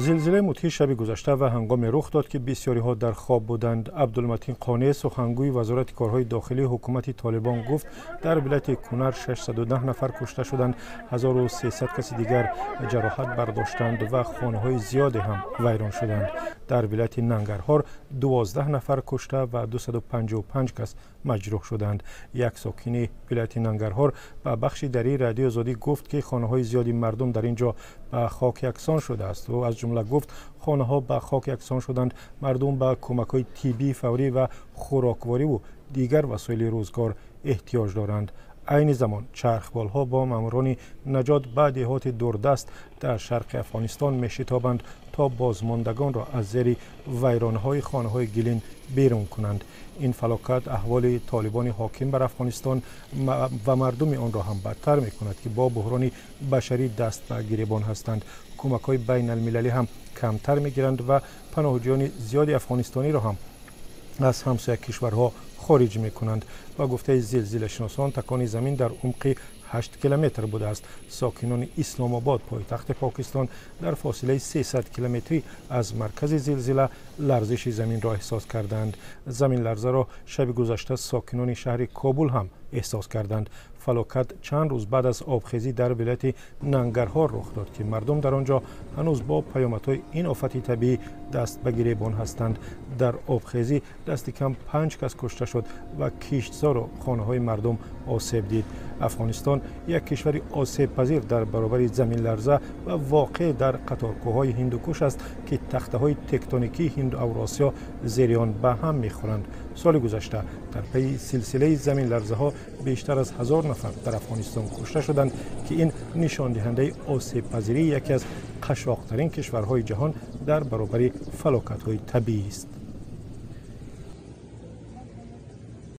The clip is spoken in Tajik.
Зилзилаи мудҳиш шаби гузашта ва ҳангоме рух дод, ки бисёриҳо дар хоб буданд. Абдулматин Қонеъ, сухангӯи Вазорати корҳои дохилии ҳукумати Толибон, гуфт, дар вилояти Кунар 610 нафар кушта шуданд, 1300 каси дигар ҷароҳат бардоштанд ва хонаҳои зиёде ҳам вайрон шуданд. Дар вилояти Нангарҳор 12 нафар кушта ва 255 кас маҷрӯҳ шуданд. Як сокини вилояти Нангарҳор ба бахши дарии Радиои Озодӣ гуфт, ки хонаҳои зиёди мардум дар ин ҷо ба хок яксон шудааст. Ӯ аз ҷумла гуфт, хонаҳо ба хок яксон шуданд, мардум ба кӯмакҳои тиббии фаврӣ ва хӯроквориву дигар васоили рӯзгор эҳтиёҷ доранд. Айни замон чархболҳо бо маъмурони наҷот ба деҳоти дурдаст дар шарқи Афғонистон мешитобанд, то бозмондагонро аз зери вайронҳои хонаҳои гилин берун кунанд. Ин фалокат аҳволи Толибони ҳоким бар Афғонистон ва мардуми онро ҳам бадтар мекунад, ки бо буҳрони башарӣ даст ба гиребон ҳастанд, кӯмакҳои байналмилалӣ ҳам камтар мегиранд ва паноҳҷӯёни зиёди афғонистониро ҳам аз ҳамсоя кишварҳо хориҷ мекунанд. Ба гуфтаи зилзилашиносон, такони замин дар умқи 8 километр будааст. Сокинони Исломобод, пойтахти Покистон, дар фосилаи 300 километрӣ аз маркази зилзила ларзиши заминро эҳсос карданд. Заминларзаро шаби гузашта сокинони шаҳри Кобул ҳам эҳсос карданд. Фалокат чанд рӯз баъд аз обхезӣ дар вилояти Нангарҳор рух дод, ки мардум дар он ҷо ҳанӯз бо паёмадҳои ин офати табиӣ даст ба гиребон ҳастанд. Дар обхезӣ дасти кам панҷ кас кушта шуд ва киштзору хонаҳои мардум осеб дид. Афғонистон як кишвари осебпазир дар баробари заминларза ва воқеъ дар қаторкӯҳҳои Ҳиндукуш аст, ки тахтаҳои тектоникии Ҳинду Авросиё зери он ба ҳам мехӯранд. Соли гузашта дар пайи силсилаи заминларзаҳо бештар аз 1000 нафар дар Афғонистон кушта шуданд, ки ин нишондиҳандаи осебпазирии яке аз қашшоқтарин кишварҳои ҷаҳон дар баробари фалокатҳои табиӣ аст.